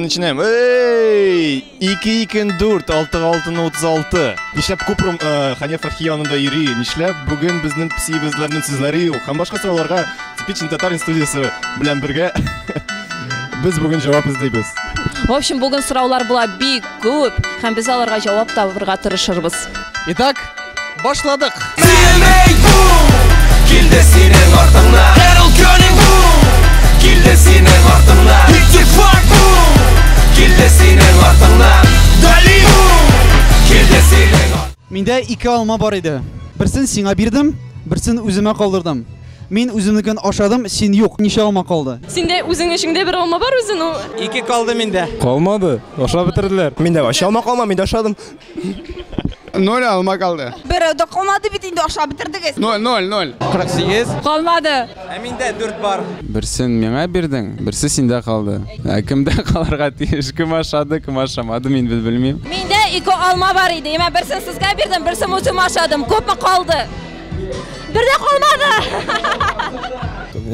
Начинаем. Эй! 2, 2, 4, 6, 6, 36. Нишләп Купрум Хания Фәрхи янында йөри? Нишләп бүген безнең песиебезләрнең сүзләре юк? Һәм башка сорауларга Типичный татарин студиясе белән бергә без бүген җавап эзлибез. В общем, бүген сораулар була бик күп, һәм без аларга җавап табырга тырышырбыз. Итак, башладык. Килде синең артыңнан. Эрл Кёниг, килде синең артыңнан. Иттифак, килде синең артыңнан. Дали, килде синең. Миндә 2 алма бар иде. Берсен сиңа бирдем, берсен үземә калдырдым. Мин үземнекен ашадым, син юк. Ничә алма калды? Синдә үзең эчеңдә бер алма бар үзе, ну. 2 калды миндә. Калмады. Ашап бетерделәр. Миндә вообще алма калма, мин дә ашадым. 0 алма калды. Берәү дә калмады бит инде, ашап бетердегез. 0 0 0. 48. Калмады. Ә миндә 4 бар. Берсен миңа бирдең, берсе синдә калды. Ә кемдә калырга тиеш? Кем ашады, кем ашамады, мин белмим. Миндә 2 алма бар иде. Мин берсен сезгә бирдем, берсен үзем ашадым. Күпме калды? Бер дә калмады.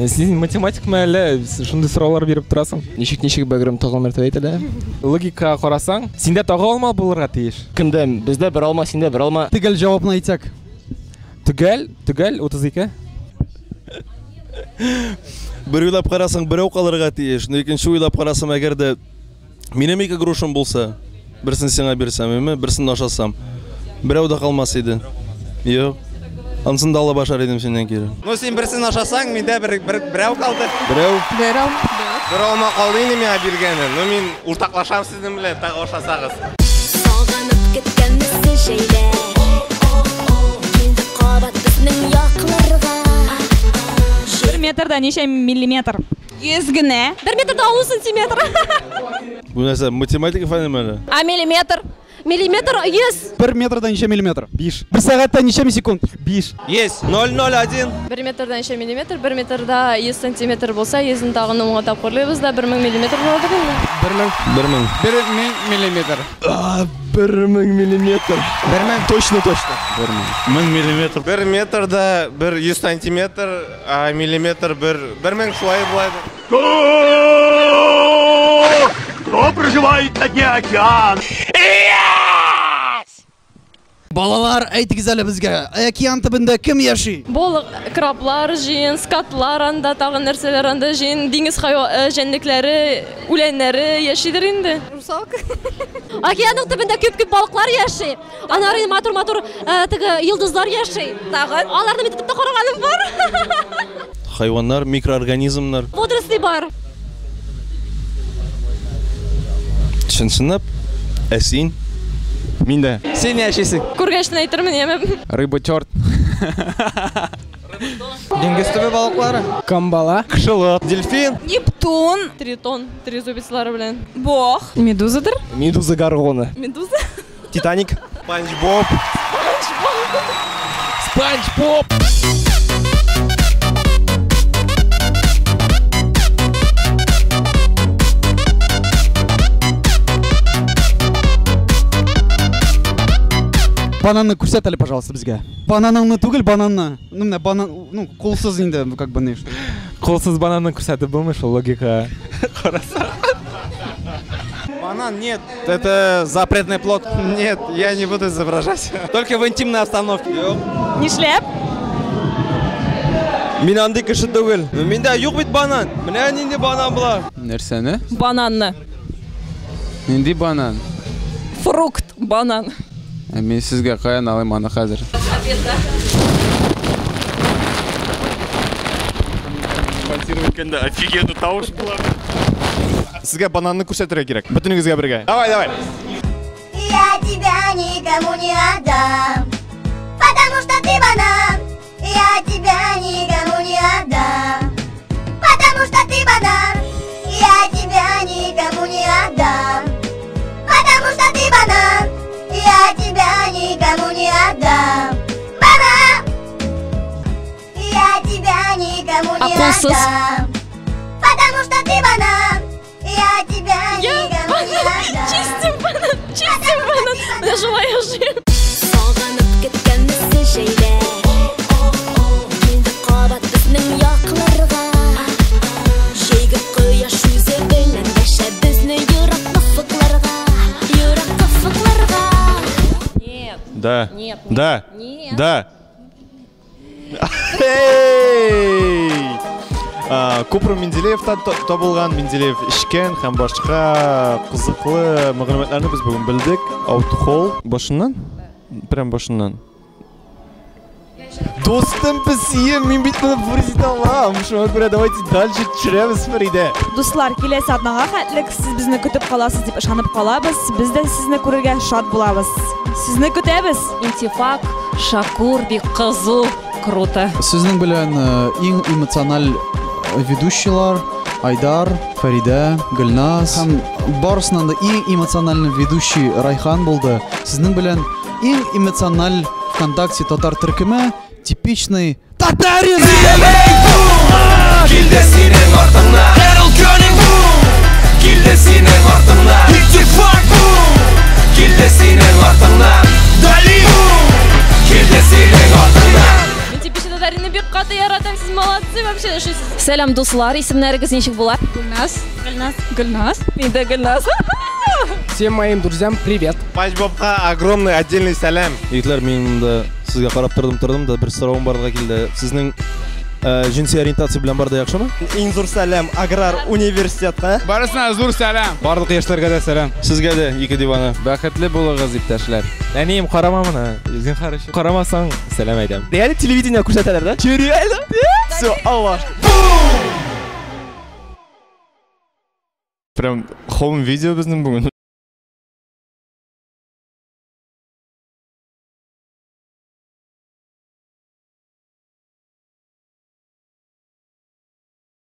Син математикмы әллә? Шундый сораулар биреп торасың. Ничек бәгырем тагын мәртәбә әйтелә? Логикага карасаң, синдә тагы алма булырга тиеш. Кемдә? Бездә бер алма, синдә бер алма. Төгәл җавапны әйтсәк. Төгәл, төгәл 32. Бер уйлап карасаң, берәү калырга тиеш. Но икенче уйлап карасам, әгәр дә минем 2 грушым булса, берсен сиңа бирсәм, әйме, берсен ашасам, берәү дә калмас иде. Юк. Ансын да алып ашар идем синнән кире. Ну, син берсен ашасаң, миндә берәү калды. Берәү? Берәү. Бер алма калды инде миңа биргәне. Ну, мин уртаклашам сезнең белән, тагы ашасагыз. Сагынып киткәнмез җәйдә. Килде кабат безнең якларга. 1 метрда ничә миллиметр? 100 генә. 1 метрда 10 сантиметр. Бу нәрсә, математика фәнеме әле? А миллиметр? Миллиметр 100. 1 метрда ничә миллиметр? 5. 1 сәгатьтә ничә секунд? 5. Есть. 0,01. 1 метрда ничә миллиметр? 1 метрда 100 сантиметр булса, 100-ны тагын 10-га тапкырлыйбыз да 1000 миллиметр була инде. 1000. 1000. 1000 миллиметр. 1000 миллиметр. 1000. Точно, точно. 1000. 1000 миллиметр. 1 метрда 100 сантиметр, а миллиметр 1000 шулай була. Кто проживает на дне океана? Балалар, әйтегез әле безгә, океан төбендә кем яши? Балык, краблар җыен, скатлар анда, тагын нәрсәләр анда җыен, диңгез җәнлекләре, үләннәре яшидер инде. Русалка. Океанның төбендә күп-күп балыклар яши. Аннары матур-матур теге йолдызлар яши. Тагын аларны бит тотып та караганым бар. Хайваннар, микроорганизмнар. Водоросли бар. Чын-чынлап, ә син? Миндә. Син яшисең. Күргәчтен әйтермен, яме. Рыба черт. Диңгез төбе балыклары. Камбала. Кшылык. Дельфин. Нептун. Тритон, трезубецлары белән. Бог. Медузадыр? Медуза Горгона. Медуза. Титаник. Спанч Боб. Спанч Боб. Бананны күрсәт әле, пожалуйста, безгә. Бананыңны түгел, бананны. Ну, менә банан, ну, кулсыз инде, как бы, не. Кулсыз бананны күрсәтеп булмый шул логика. Карасаң. Банан нет, это запретный плод. Нет, я не буду изображать. Только в интимной обстановке. Нишләп? Мин андый кеше түгел. Миндә юк бит банан. Менә нинди банан була. Нәрсәне? Бананны. Нинди банан? Фрукт, банан. Ә мин сезгә каян алыйм аны хәзер? Монтировать иткәндә офигенно тавыш була. Сезгә бананны күрсәтергә кирәк. Бөтенегезгә бергә. Давай, давай. Я тебя никому не отдам, потому что ты банан. Я тебя никому не отдам, потому что ты банан. Я тебя никому не отдам, потому что ты банан. Я тебя никому не отдам. Банан! Я тебя никому не отдам, потому что ты банан. Я тебя никому не отдам. Чистим банан, чистим банан. Нажимаю жир. Сагынып киткәнмез җәйдә. Килде кабат безнең якларга. Җәйге кояш үзе белән дәшә безне ерак. Да. Нет. Да. Нет. Да. Эй! Купрум Менделеевта табылган, Менделеев эчкән һәм башка кызыклы мәгълүматларны без бүген белдек. Аутхол башыннан? Прям башыннан. Дустым песием, мин бит моны вырезать алам. Шуңа күрә давайте дальше төшерәбез, Фәридә. Дуслар, киләсе атнага хәтлек сез безне көтеп каласыз дип ышанып калабыз. Без дә сезне күрергә шат булабыз. Сезне көтәбез. Интифак, Шакур бик кызу, круто. Сезнең белән иң эмоциональ ведущийлар Айдар, Фәридә, Гөлназ һәм барысыннан да иң эмоциональный ведущий Райхан булды. Сезнең белән иң эмоциональ ВКонтакте татар төркеме типичный татарин. Килде синең артыңнан Кэрол Кёниг, килде синең артыңнан Иттифак, килде синең артыңнан Дали, килде синең артыңнан. Мин типичный татаринны бик каты яратам, сез молодцы вообще, ошыйсыз. Сәлам, дуслар, исемнәрегез ничек була? Гөлназ. Гөлназ. Гөлназ. Мин дә Гөлназ. Всем моим друзьям привет. Спанч Бобка огромный отдельный сәлам. Егетләр, мин монда сезгә карап тордым тордым да бер соравым барлыкка килде. Сезнең җенси ориентация белән бар да яхшымы? Иң зур сәлам аграр университетка. Барысына зур сәлам. Барлык яшьләргә дә сәлам. Сезгә дә ике дивана. Бәхетле булыгыз, иптәшләр. Әнием, карама моны. Зинһар өчен. Карамасаң, сәлам әйтәм. Реально телевидение күрсәтәләр да? Реально? Все, Аллах. Прям home видео безнең бүген.